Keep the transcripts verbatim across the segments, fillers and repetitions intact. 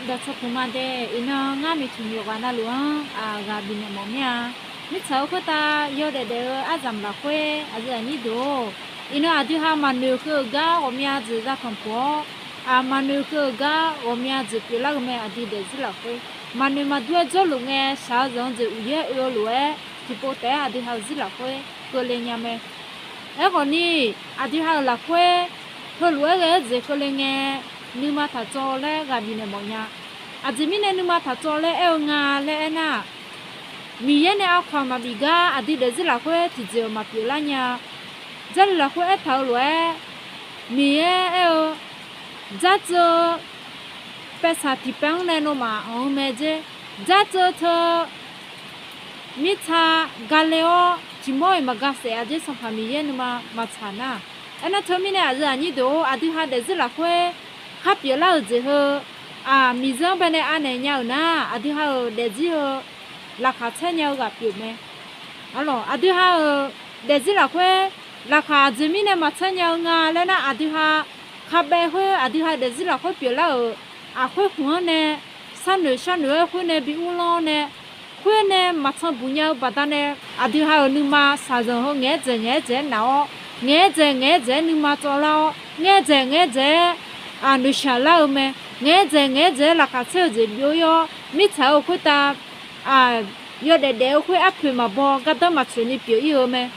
Dawqtawq puq ma de, iqnan ngar miqtmq yawqghaq navluf-anr aqghaq bifnaeq mawf mir-a. Mirtsaq-eu khoertav yawdaef daef-eu aryamq lafkhoer aqyuif aqnyir deuq-or, iqnan aqdui ha maqnoeq heu-euq gar ghawqmya jeq za tanqpuq-awr, maqnoeq heu-euq gar ghawqmya jeq pyeuflar-eu mae. Aqdui daefzir lafkhoer maqnoeq maqdur-aer jawrluf ngae, shaq-eu zanq-eu jeq uqyaer oe-eu lof-aer tiqpov taef-aer aqdui ha-euq zir lafkhoer keuvle nya mae. Aerkhawf ni, aqdui ha-euq lafkhoer heulof-aer ghae-eu jeq keuvle ngae, nuima taqtsawv laer ghaq bifnaeq mawf nya. Aqjeq mirnae nuima taqtsawv laer aer-eu nga laer aernar, Miqyaer nae aqkawq maqbif gar aqdui daefzir lafkhoer tiqjeq-euq maqpyeuflar nya. Jarlif lafkhoer aertaq-eu lof-aer, Miqyaer aer-eu, dzardzeuv paevsaq tiqpaev-anr nae nawmaf anq-eu mae jer. Dzardzeuv teu mirtsa gale-awr tiqmawr-iq maqga saef-a jer. Sanqpaq Miqyaer nuima maqtsaq nar. Aernar teumirnae aqyuif aqnyir deuq-or, aqdui ha daefzir lafkhoer khar pyeuflar-euq jeq heu, aq, miqzeur-anr baenae anaeq nya-euq nar, aqdui ha-euq daefzir heu laqkhaq caer nya-eu ghaq pyeuf mae. Arlawq, aqdui ha-euq daefzir lafkhoer laqkhaq aqjeq mirnae maqcaer nya-eu nga laer nar, aqdui ha khabaev khoer aqdui ha daefzir lafkhoer pyeuflar-euq aqkhoer khmq-anr nae sharnoeq sharnoeq-aer khoer nae bi uvlanr-awr nae, khoer nae maqcan buq nya-eu baqdanae, aqdui ha-euq nuima shaqzanq heu ngaeq-aer dzaeq ngaeq-aer dzaeq-aer naf-awr, ngaeq-aer dzaeq ngaeq-aer dzaeq-aer nuima tsawvlar-awr, ngaeq-aer dzaeq ngaeq-aer dzaeq-aer noeqshaq lar-eu mae. Ngaeq-aer dzaeq ngaeq-aer dzaeq-aer laqkhaq caer-eu jeq byov-ir-awr, mirtsaq-eu khoertav yawdaef daef-eu khoer arpoeq maqbaw gardanr maqtsoeq ni pyeuf-ir-eu mae.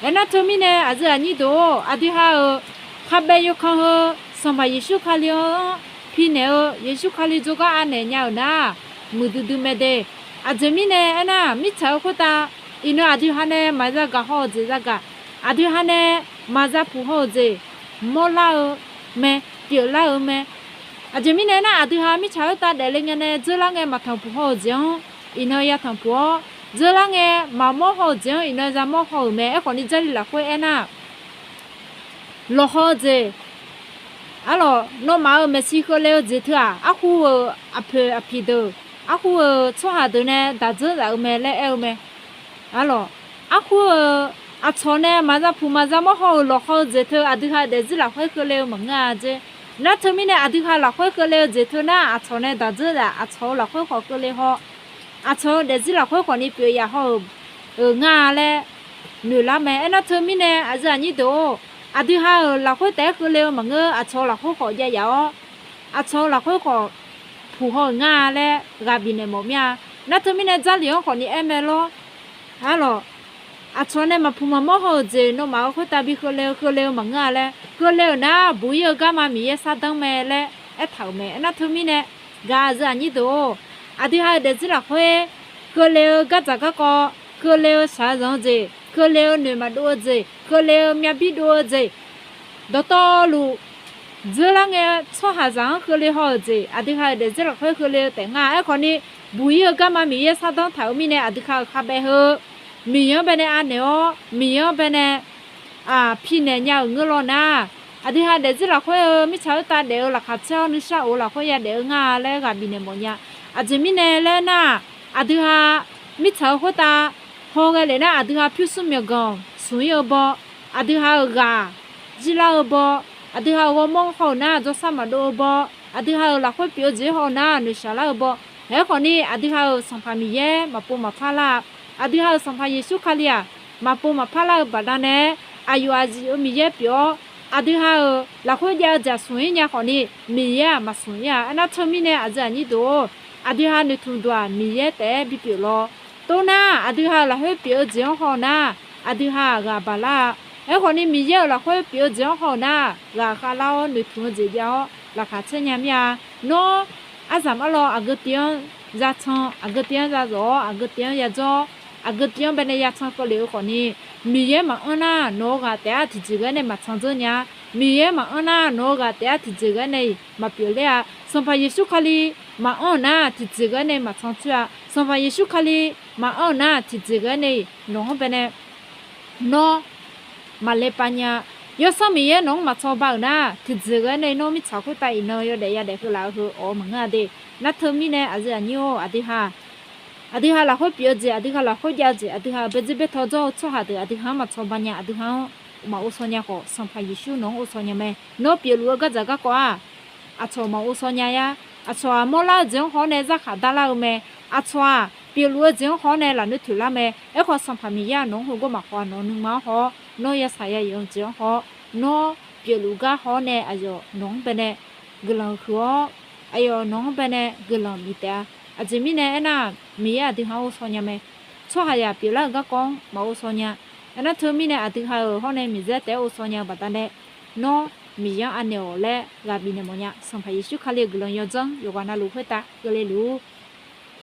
Aernar teumirnae aqyuif aqnyir deuq-or, aqdui ha-euq khabaev yawkan heu Sanqpaq Yeqsur Kali-anr pi naeq-eu, Yeqsur Kali jawrgar anaeq nya-euq nar, muiqdui dui mae de. Aqjeq mirnae aernar, mirtsaq-eu khoertav iqnan aqdui ha nae maqza gaq haw-euq jeq za gaq, aqdui ha nae maqza puq haw-euq jeq mawrlar-eu mae, pyeuflar-eu mae. Aqjeq mirnae aernar, aqdui ha mirtsaq khoertav daefle ngae nae dzeurlar ngae maqtanq puq haw-euq jeq-anr iqnan ya tanq puq-awr, dzeurlar ngae maqmawr haw-euq jeq-anr iqnan za mawr haw-euq mae. Aerkhawf ni Jarlif lafkhoer aernar, lawqhaw-eu jeq, arlawq, nawmaf-euq maeqshi keuvle-eu jeq teu-aq, arhu-euq aqpoeq aqpiq deuq, arhu-euq tsawrhaq deuq nae daq dzeur zaf-eu mae laer aer-eu mae. Arlawq, arhu-euq aqcawq nae maqza puq maqza mawr haw-euq lawqhaw-eu jeq teu aqdui ha daefzir lafkhoer keuvle-eu maqngeur-a jer. Nar teumirnae aqdui ha lafkhoer keuvle-eu jeq teu nar, aqcawq nae daq dzeur zaf, aqcawq-eu lafkhoer khawf keuvle haw, aqcawq-eu daefzir lafkhoer khawf ni pyeuf yaf haw-euq ngar-a laer noeqlar mae. Aernar teumirnae aqyuif aqnyir deuq-or, aqdui ha-euq lafkhoer taef-aer keuvle-eu maqngeur, aqcawq-eu lafkhoer khawf jav yaf-awr, aqcawq-eu lafkhoer khawf puq haw-euq ngar-a laer ghaq bifnaeq mawf mir-a. Nar teumirnae Jarlif-anr khawf ni aer mae lawr. Arlawq, aqcawq nae maqpuq maqmawr haw-euq jeq nawmaf-euq khoertav bi keuvle-eu keuvle-eu maqngeur-a laer, keuvle-euq nar buq-ir-eu garma Miqyaer sardanr mae laer aertaq-euq mae. Aernar teumirnae gaq aqyuif aqnyir deuq-or, aqdui ha-euq daefzir lafkhoer keuvle-eu gardzaq garkawv, keuvle-eu shaqzanq-eu jeq, keuvle-eu noeq maqdov-eu jeq, keuvle-eu myavbir dov-eu jeq, dawqtawvluf dzeurlar ngae tsawrhaqzaq-anr keuvle haw-euq jeq, aqdui ha-euq daefzir lafkhoer keuvle-eu taef ngar. Aerkhawf ni, buq-ir-eu garma Miqyaer sardanr taq-euq mirnae, aqdui ha-euq khabaev heu Miqyaer-anr baenae anaeq-awr, Miqyaer-anr baenae pi naeq nya-euq ngeur law nar, aqdui ha daefzir lafkhoer-eu mirtsaq khoertav daef-eu laqkhaq caer-awr nuisar of-eu lafkhoer yadaef-eu ngar-a laer ghaq bifnaeq mawf nya. Aqjeq mirnae laer nar, aqdui ha mirtsaq-eu khoertav haw ghae lef nar, aqdui ha pyurshuir myawqganq smq-ir-eu baw, aqdui ha-euq ghaq jirlar-eu baw, aqdui ha-euq ghawrmawr haw-euq nar jawrsar maqdov-eu baw, aqdui ha-euq lafkhoer pyeuf-eu jeq haw-eu nar noeqshaq lar-eu baw. Aerkhawf ni, aqdui ha-euq Sanqpaq Miqyaer maqpov maqpar lar-a. Aqdui ha-euq Sanqpaq Yeqsur Kali-aq, maqpov maqpar lar-eu baqdanae, aqyawf aqzif-eu Miqyaer pyeuf-awr, aqdui ha-euq lafkhoer jav-eu jeq-aq smq-ir nya khawf ni, Miqyaer-aq maqsmq-ir-a. Aernar teumirnae aqyuif aqnyir deuq-or, aqdui ha noeqtmq duq-aq Miqyaer taef-aer bipyeuf law. Toxnar, aqdui ha-euq lafkhoer pyeuf-eu jeq-anr haw-eu nar, aqdui ha ghaq baq lar-a. Aerkhawf ni, Miqyaer-euq lafkhoer pyeuf-eu jeq-anr haw-eu nar, ghaq khavlar-awr noeqtmq-eu jeq jav-awr laqkhaq caer nya mir-a. Nawr, aryamq arlawr aqgeu tiv-anr yacan, aqgeu tiv-anr yazawf-awr, aqgeu tiv-anr yadzawr, aqgeu tiv-anr baenae yacan keuvle-eu khawf ni, Miqyaer maqanr nar, nawq-eu ghaq taef-aer tiqjeq ghae nae maqcan dzeur nya. Miqyaer maqanr nar, nawq-eu ghaq taef-aer tiqjeq ghae nae maqpyeuf ler-a. Sanqpaq Yeqsur Kali maqanr-euq nar, tiqjeq ghae nae maqcan coer-a. Sanqpaq Yeqsur Kali maqanr-euq nar, tiqjeq ghae nae nawq-anr baenae nawr maqle pav nya. Yawsanr Miqyaer nawq-anr maqcan ba-euq nar, tiqjeq ghae nae nawr mirtsaq khoertav iqnan yawdaef yadaef keuvlaf-eu heu awq-eu maqngeur-a de. Nar teumirnae aqyuif aqnyir-or, aqdui ha aqdui ha lafkhoer pyeuf-eu jeq, aqdui ha lafkhoer jav-eu jeq, aqdui ha-euq baedzer baertaw dzawr-eu tsawrhaq deuq aqdui ha-anr maqcan ba nya, aqdui ha-anr maqghovshaw nya khawf, Sanqpaq Yeqsur nawq-anr ghovshaw nya mae. Nawr pyeufluf-eu gardzaq garkawv-aq, aqcawq maqghovshaw nya-a. Aqcawq-aq mawrlar-eu jeq-anr haw-awr nae zarkhaq darlar-eu mae. Aqcawq-aq pyeufluf-eu jeq-anr haw-awr nae lafnoer toeqlar mae. Aerkhawf, Sanqpaq Miqyaer-aq nawq-anr heugawr maqkhawf-a. Nawq-euq nuima-anr haw-awr, nawr ya saqya yaf-eu jeq-anr haw-awr, nawr pyeufluf gar haw-awr nae aqyawf nawq-anr baenae guiqlanq huiq-awr, aqyawf nawq-anr baenae guiqlanq bif taef-a. Aqjeq mirnae aernar-aq, Miqyaer aqdui ha-anr ghovshaw nya mae. Tsawrhaqzaq pyeuflar-euq garkawv-anr maqghovshaw nya. Aernar teumirnae aqdui ha-euq hawr nae miqyaer taef-aer ghovshaw nya-eu baqdanae, nawr Miqyaer-anr anaeq-awq laer ghaq bifnaeq mawf nya. Sanqpaq Yeqsur Kali-euq guiqlanq yawdzanr yawqghaq navluf khoertav keuvle luf-ur.